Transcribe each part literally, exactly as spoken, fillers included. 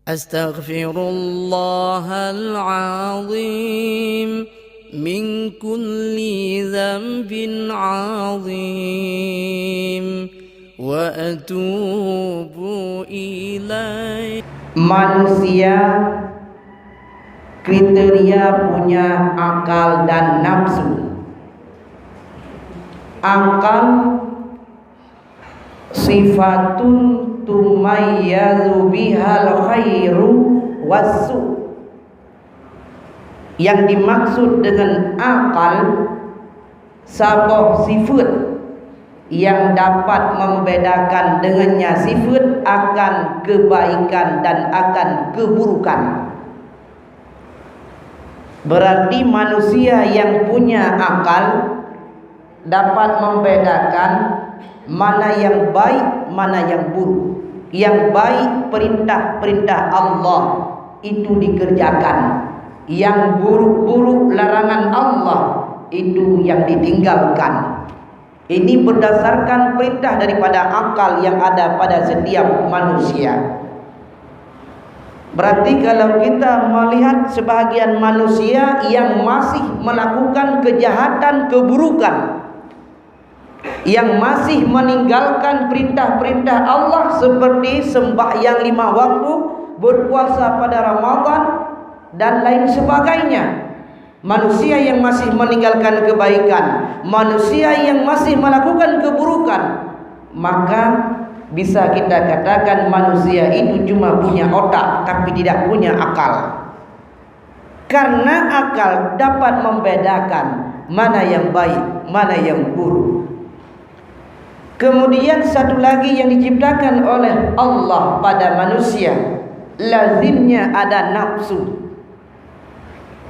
أستغفر الله العظيم من كل ذنب عظيم وأتوب إليه. Manusia kriteria punya akal dan nafsu. Akal sifatun tumayyazu bihal khairu wassu. Yang dimaksud dengan akal, saboh sifat yang dapat membedakan dengannya sifat akan kebaikan dan akan keburukan. Berarti manusia yang punya akal dapat membedakan mana yang baik, mana yang buruk. Yang baik, perintah-perintah Allah, itu dikerjakan. Yang buruk-buruk, larangan Allah, itu yang ditinggalkan. Ini berdasarkan perintah daripada akal yang ada pada setiap manusia. Berarti kalau kita melihat sebahagian manusia yang masih melakukan kejahatan, keburukan, yang masih meninggalkan perintah-perintah Allah seperti sembahyang lima waktu, berpuasa pada Ramadan, dan lain sebagainya. Manusia yang masih meninggalkan kebaikan, manusia yang masih melakukan keburukan, maka bisa kita katakan manusia itu cuma punya otak tapi tidak punya akal. Karena akal dapat membedakan mana yang baik, mana yang buruk. Kemudian satu lagi yang diciptakan oleh Allah pada manusia, lazimnya ada nafsu.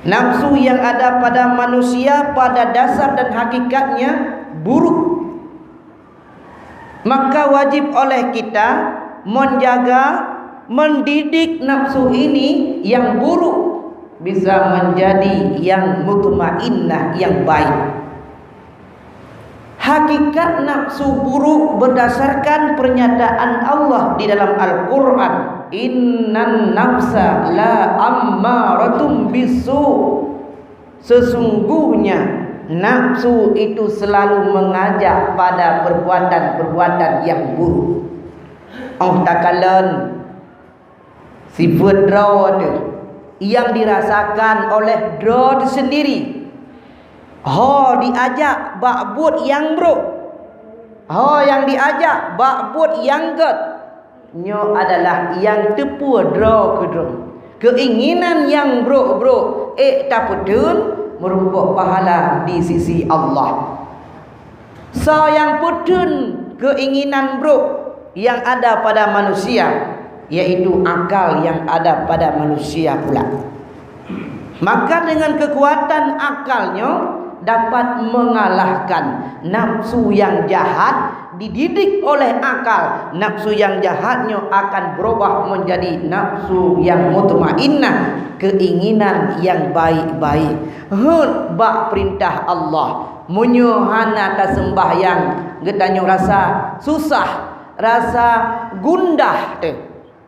Nafsu yang ada pada manusia pada dasar dan hakikatnya buruk. Maka wajib oleh kita menjaga, mendidik nafsu ini yang buruk bisa menjadi yang mutmainnah, yang baik. Hakikat nafsu buruk berdasarkan pernyataan Allah di dalam Al-Quran, "Innan nafsa la ammaratun bisu." Sesungguhnya nafsu itu selalu mengajak pada perbuatan-perbuatan yang buruk. Oh takalon sifat droe teuh yang dirasakan oleh droe teuh sendiri. Ho diajak bak buet nyang brok, ho nyang diajak bak buet nyang gét. Nyoe adalah nyang teupeue droe keudroe. Keinginan nyang brok-brok ék tapeutheun meurumpok pahala di sisi Allah. Soe nyang peutheun keinginan brok nyang ada pada manusia, yaitu akal nyang ada pada manusia pula. Maka dengan kekuatan akal nyoe dapat mengalahkan nafsu yang jahat, dididik oleh akal, nafsu yang jahat nyoe akan berubah menjadi nafsu yang mutmainnah, keinginan yang baik-baik. Hot bak perintah Allah. Meunyoe hana taseumbahyang, geutanyoe rasa susah, rasa gundah teuh.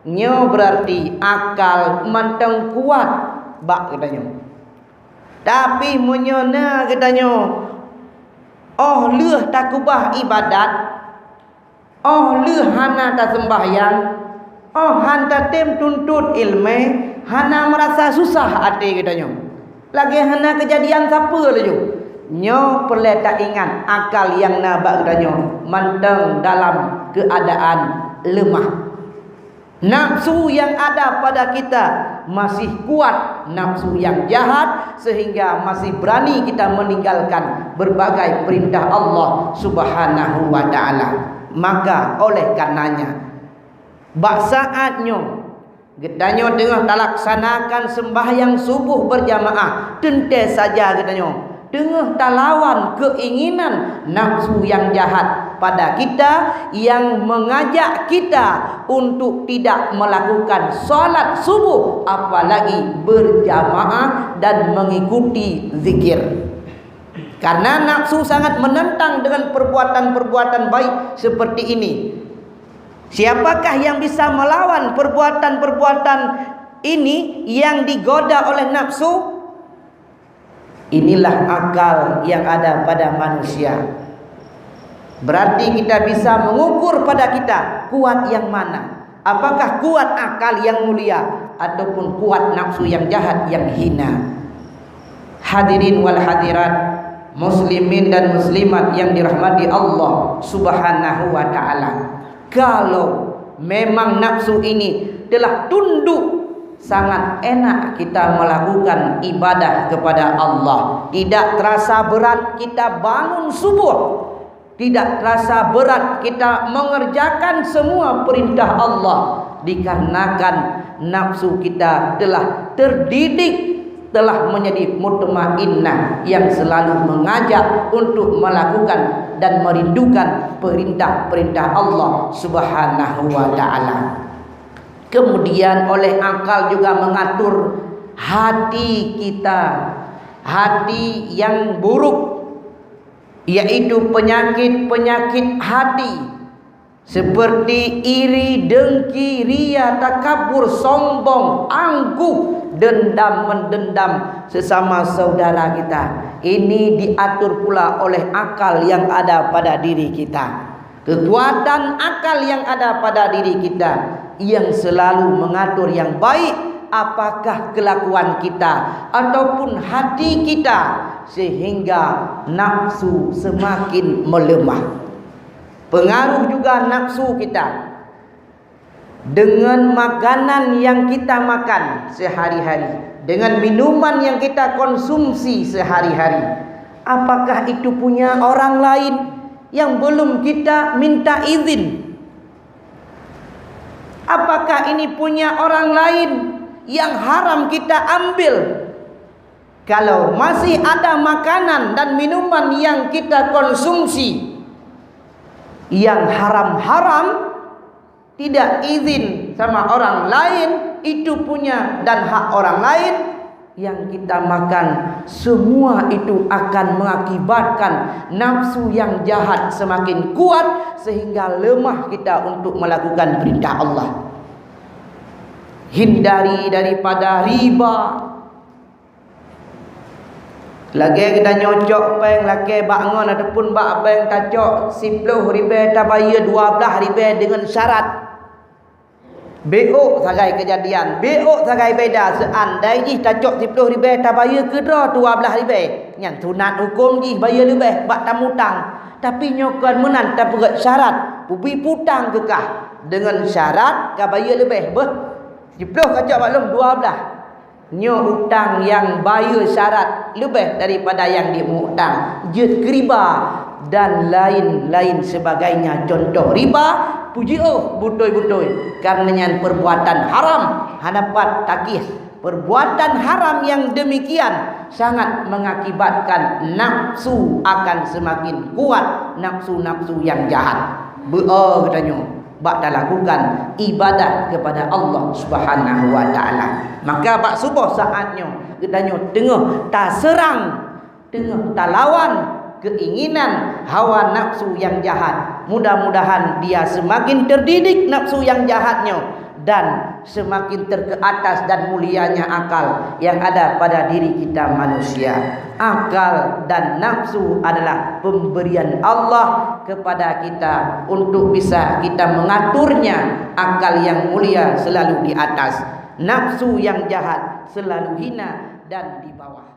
Nyoe berarti akal mantong kuat bak geutanyoe. Tapi meunyoe na geutanyoe óh lheueh takeubah ibadat, óh lheueh hana taseumbahyang, óh han tatem tuntot ileumé, hana meurasa susah até geutanyoe, lagée hana keujadian sapeue laju. Nyoe peureulée taingat akal nyang na bak geutanyoe mantong dalam keuadaan leumah. Nafsu yang ada pada kita masih kuat, nafsu yang jahat, sehingga masih berani kita meninggalkan berbagai perintah Allah Subhanahu wa Ta'ala. Maka oleh karenanya, bak saat nyoe, geutanyoe teungoh talaksanakan sembahyang subuh berjamaah, teuntée saja geutanyoe teungoh talawan keinginan nafsu yang jahat pada kita yang mengajak kita untuk tidak melakukan salat subuh, apalagi berjamaah dan mengikuti zikir. Karena nafsu sangat menentang dengan perbuatan-perbuatan baik seperti ini. Siapakah yang bisa melawan perbuatan-perbuatan ini yang digoda oleh nafsu? Inilah akal yang ada pada manusia. Berarti kita bisa mengukur pada kita kuat yang mana. Apakah kuat akal yang mulia ataupun kuat nafsu yang jahat, yang hina? Hadirin wal hadirat, muslimin dan muslimat yang dirahmati Allah Subhanahu wa taala. Kalau memang nafsu ini telah tunduk, sangat enak kita melakukan ibadah kepada Allah. Tidak terasa berat kita bangun subuh. Tidak terasa berat kita mengerjakan semua perintah Allah, dikarenakan nafsu kita telah terdidik, telah menjadi mutmainnah yang selalu mengajak untuk melakukan dan merindukan perintah-perintah Allah Subhanahu wa taala. Kemudian oleh akal juga mengatur hati kita, hati yang buruk, yaitu penyakit-penyakit hati seperti iri, dengki, ria, takabur, sombong, angkuh, dendam, mendendam sesama saudara kita. Ini diatur pula oleh akal yang ada pada diri kita. Kekuatan akal yang ada pada diri kita yang selalu mengatur yang baik, apakah kelakuan kita ataupun hati kita, sehingga nafsu semakin melemah. Pengaruh juga nafsu kita dengan makanan yang kita makan sehari-hari, dengan minuman yang kita konsumsi sehari-hari. Apakah itu punya orang lain yang belum kita minta izin? Apakah ini punya orang lain yang haram kita ambil? Kalau masih ada makanan dan minuman yang kita konsumsi yang haram-haram, tidak izin sama orang lain, itu punya dan hak orang lain yang kita makan, semua itu akan mengakibatkan nafsu yang jahat semakin kuat sehingga lemah kita untuk melakukan perintah Allah. Hindari daripada riba. Lagèe geutanyoe cok péng lakèe bak ngon ataupun bak bank, tacok siplôh ribèe tabayeue dua blaih ribèe deungon syarat. Beuôk sagai keujadian, beuôk sagai beda, seuandai jih tacok siplôh ribèe tabayeue keudroe dua blaih ribèe, nyan sunat hukôm jih bayeue leubeh bak tamutang. Tapi nyoe kon meunan tapeugèt syarat, peubri putang keu kah, deungon syarat ka bayeue leubeh, beuh, siplôh kacok bak lôn dua blaih. Nyoe utang nyang bayeue syarat leubeh daripada nyang jimuutang, jeuet keu riba, dan laén-laén seubagainya. Cuntoh riba, peujiôh beutôi-beutôi, kareuna nyan peurbuatan haram, hana pat takieh. Peurbuatan haram nyang deumikian sangat mengakibatkan nafsu akan seumaken kuat, nafsu-nafsu nyang jahat. Beuo geutanyoe bak talakukan ibadah keupada Allah Subhanahu wa Ta'ala. Maka bak suboh saát nyoe geutanyoe teungoh taseurang, teungoh talawan keuinginan hawa nafsu nyang jahat. Mudah-mudahan dia seumaken teudidik nafsu nyang jahat nyoe dan seumaken teukeuatas dan mulianya akal nyang ada pada diri kita manusia. Akal dan nafsu adalah pemberian Allah kepada kita untuk bisa kita mengaturnya. Akal yang mulia selalu di atas, nafsu yang jahat selalu hina dan di bawah.